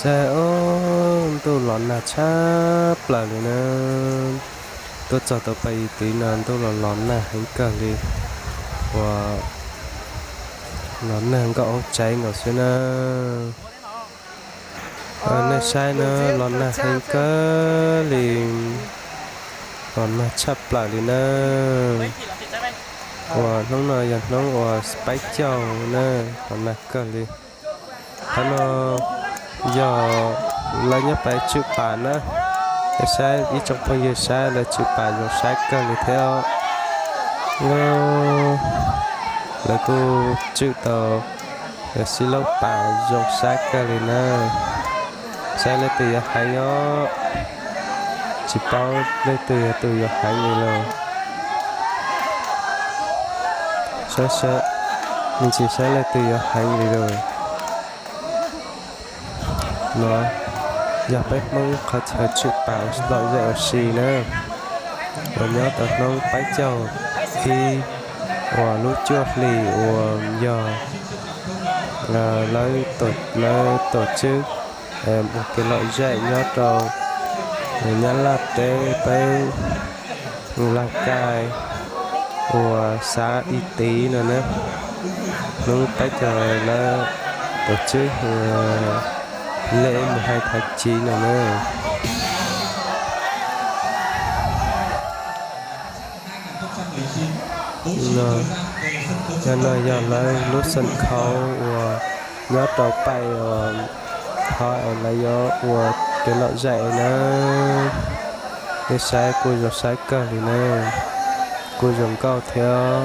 Saib os, ntuj los nag tshaj plaws li na. Tuaj txog tau pem ib tiv no ntuj los los nag heev kawg li, uas los nag nkauj aub tsaib nkaus xwb na. Nej saib na, los nag heev kawg li, los nag tshaj plaws li na. Uas hnub no yog hnub uas peb caug na, los nag kawg li. Qhov no yog lawv nyob pem tswm pas na. Saib ib tsoom phooj ywg saib lawv tswm pas zoo saib kawg li thiab. Lawv kuj tswm tau xib laub pas zoo saib kawg li na. Saib leej twg yuav heev os, tsis paub leej twg yog tus yuav heev li lawm. Saib, me ntsis saib leej twg yuav heev li lawm. No yog peb Hmoob qhov chaw tswm pas lom zem ua si na, uas nyob tau hnub peb caug ib uas lub cuaj hlis uas yog lawv, lawv tổ chức ua kev lom zem nyob rau Nyab Laj teb peb Laj Kais uas xav ib tiv no na, hnub peb caug lawv tổ chức ua lễ mùng hai tháng chín no na. Cov no yog lawv lub sân khấu uas nyob rau pem uas qhov lawv yuav ua kev lom zem na. Nej saib kuj zoo saib kawg li na, kuj zoo nkauj thiab.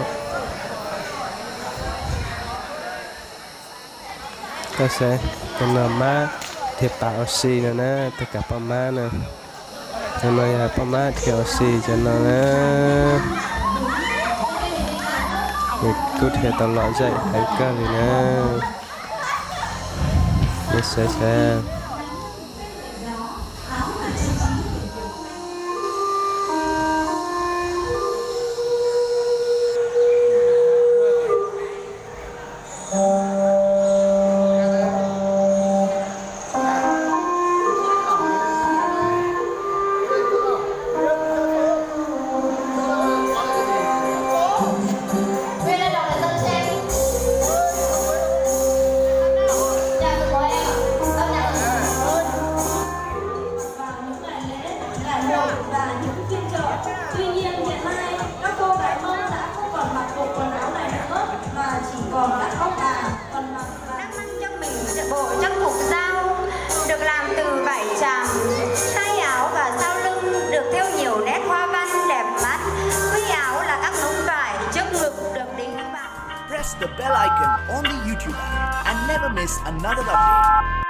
Koj saib, cov no mab dhia pas ua si no na, tus kav poj mab na. Cov no yog poj mab dhia ua si cov no na. Nws kuj dhia tau lom zem heev kawg li na. Nws saib saib. Và những ngày lễ là nộp và những phiên chợ. Tuy nhiên hiện nay các cô gái Mông đã không còn mặc bộ quần áo này nữa mà chỉ còn là khóc à, còn mặc và Chắc mình bộ trang phục dao được làm từ vải tràm, tay áo và sau lưng được thêu nhiều nét hoa văn đẹp mắt. Quý áo là các nút vải trước ngực được đính bằng Press the bell icon on the YouTube app and never miss another update.